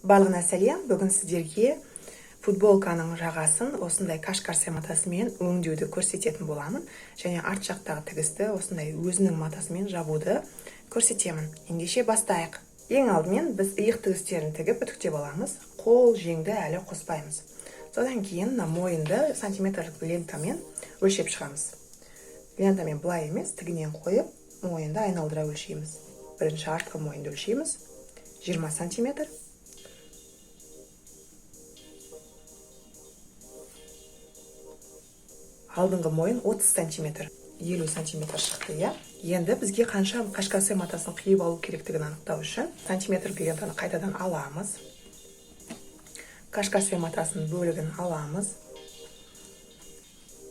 Барлығына сәлем. Бүгін сіздерге футболканың жағасын осындай кашкарсе матасымен өңдеуді көрсететін боламын. Және арт жақтағы тігісті осындай өзінің матасымен жабуды көрсетемін. Ендеше бастайық. Ең алдымен біз иық тігістерін тігіп үтіктеп аламыз. Қол жеңді әлі қоспаймыз. Содан кейін мына мойынды сантиметрлік лентамен өлшеп шығамыз. Лентамен былай емес, тігінен қойып, мойынды айналдыра өлшейміз. Бірінші артқы мойынды өлшейміз. 20 сантиметр. Алдыңғы мойын 30 сантиметр. 50 сантиметр шықты, иә? Енді бізге қанша кашкарсе матасын қиып алу керектігін анықтау үшін сантиметр лентаны қайтадан аламыз. Кашкарсе матасының бөлігін аламыз.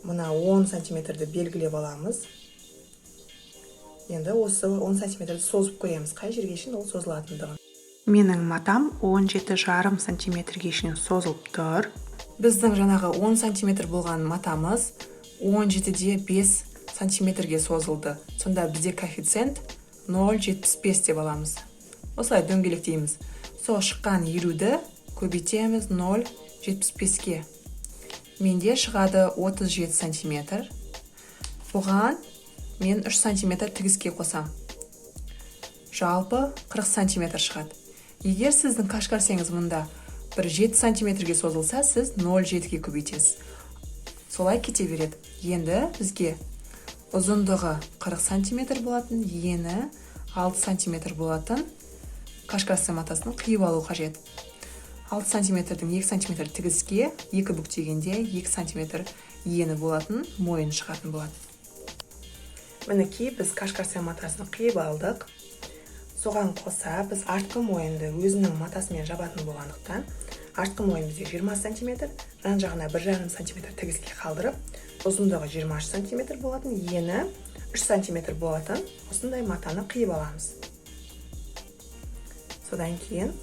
Мына 10 сантиметрді белгілеп аламыз. Енді осы 10 сантиметрді созып көреміз, қай жерге шейін ол созылатындығын. Менің матам 17,5 сантиметрге шейін созылып тұр. Біздің жаңағы 10 сантиметр болған матамыз 17,5 сантиметрге созылды. Сонда бізде коэффициент 0,75 деп аламыз. Осылай дөңгелектейміз. Сол шыққан 50-ді көбейтеміз 0,75-ке. Менде шығады 37 сантиметр. Бұған мен 3 сантиметр тігіске қосам. Жалпы 40 сантиметр шығады. Егер сіздің кашкарсеңіз мұнда бір 7 сантиметрге созылса, сіз 0,7-ге көбейтесіз. Солай кете береді. Енді бізге ұзындығы 40 сантиметр болатын, ені 6 сантиметр болатын кашкарсе матасын қиып алу қажет. 6 сантиметрдің 2 сантиметр тігіске, 2 бүктегенде 2 сантиметр ені болатын, мойын шығатын болады. Мінекей біз кашкарсе матасын қиып алдық. Соған қоса біз артқы мойынды өзінің матасымен жабатын болғандықтан, артқы мойын бізде 20 сантиметр, жан жағына 1,5 сантиметр тігіске қалдырып, ұзындығы 23 сантиметр болатын, ені 3 сантиметр болатын осындай матаны қиып аламыз. Содан кейін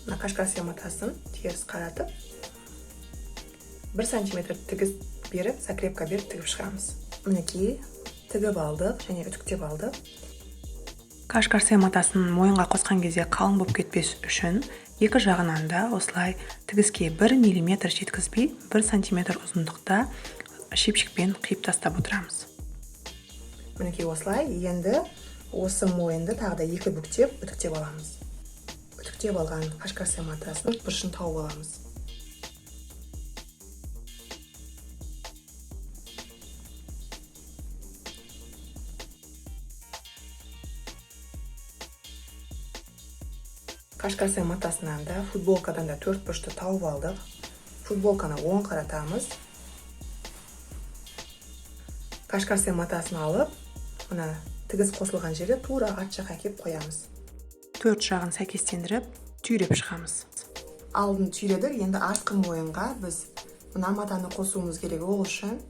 мына кашкарсе матасын теріс қаратып, 1 сантиметр тігіс беріп, закрепка беріп тігіп шығамыз. Мінекей тігіп алдық және үтіктеп алдық. Кашкарсе матасын мойынға қосқан кезде қалың болып кетпес үшін екі жағынан да осылай тігіске 1 миллиметр жеткізбей 1 сантиметр ұзындықта шипшікпен қиып тастап отырамыз. Мінекей осылай. Енді осы мойынды тағы да екі бүктеп үтіктеп аламыз. Үтіктеп алған кашкарсе матасын бұрышын тауып аламыз. Кашкарсе матасынан да, футболкадан да төрт бұрышты тауып алдық. Футболканы оң қаратамыз. Кашкарсе матасын алып, мына тігіс қосылған жерге тура арт жаққа әкеп қоямыз. Төрт жағын сәйкестендіріп, түйреп шығамыз. Алдын түйредік, енді артқы мойынға біз мына матаны қосуымыз керек. Ол үшін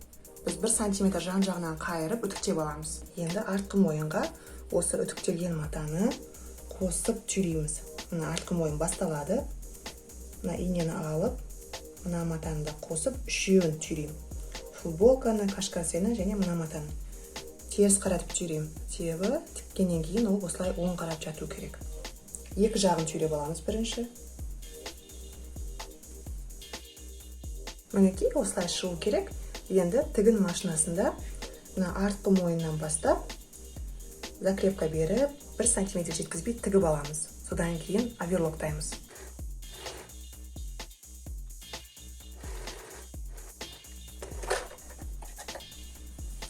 біз 1 сантиметр жан жағынан қайырып үтіктеп аламыз. Енді артқы мойынға осы үтіктелген матаны қосып түйрейміз. Мына артқы мойын басталады. Мына инені алып, мына матаны да қосып үшеуін түйреймін. Футболканы, кашкарсені және мына матаны теріс қаратып түйреймін. Себебі тіккеннен кейін ол осылай оң қарап жату керек. Екі жағын түйреп аламыз бірінші. Мінекей осылай шығу керек. Енді тігін машинасында мына артқы мойыннан бастап закрепка беріп 1 сантиметр жеткізбей тігіп аламыз. Содан кейін оверлоктаймыз.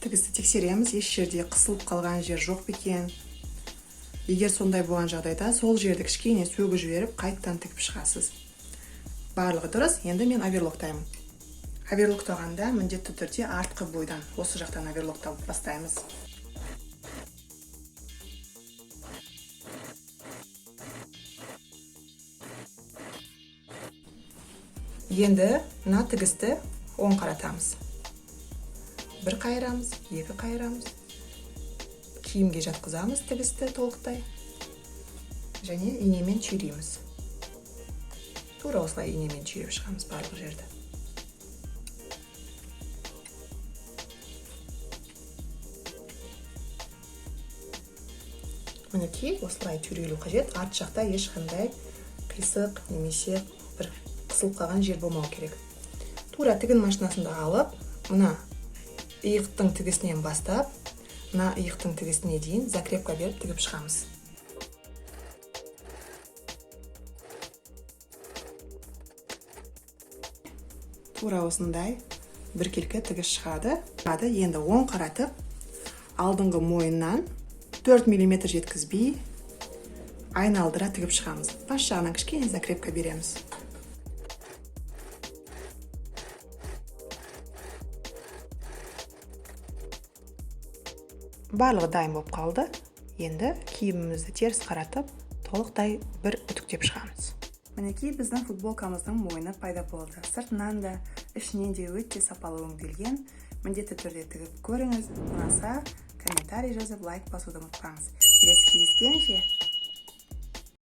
Тігісті тексереміз, еш жерде қысылып қалған жер жоқ па екен. Егер сондай болған жағдайда сол жерді кішкене сөгіп жіберіп, қайтадан тігіп шығасыз. Барлығы дұрыс, енді мен оверлоктаймын. Оверлоктағанда міндетті түрде артқы бойдан, осы жақтан оверлоктап бастаймыз. Енді мына тігісті оң қаратамыз. Бір қайырамыз, екі қайырамыз. Киімге жатқызамыз тігісті толықтай. Және инемен түйрейміз. Тура осылай инемен түйреп шығамыз барлық жерді. Мінекей осылай түйрелу қажет. Арт жақта ешқандай Қисық немесе бір қысылып қалған жер болмау керек. Тура тігін машинасында алып, мына иықтың тігісінен бастап мына иықтың тігісіне дейін закрепка беріп, тігіп шығамыз. Тура осындай біркелкі тігіс шығады. Енді оң қаратып, алдыңғы мойыннан 4 мм жеткізбей айналдыра тігіп шығамыз. Бас жағынан кішкене закрепка береміз. Барлығы дайын болып қалды. Енді киімімізді теріс қаратып, толықтай бір үтіктеп шығамыз. Мінекей, біздің футболкамыздың мойны пайда болды. Сыртынан да, ішінен де өте сапалы өңделген. Міндетті түрде тігіп көріңіз. Ұнаса, комментарий жазып, лайк басуды ұмытпаңыз. Келесі кездескенше!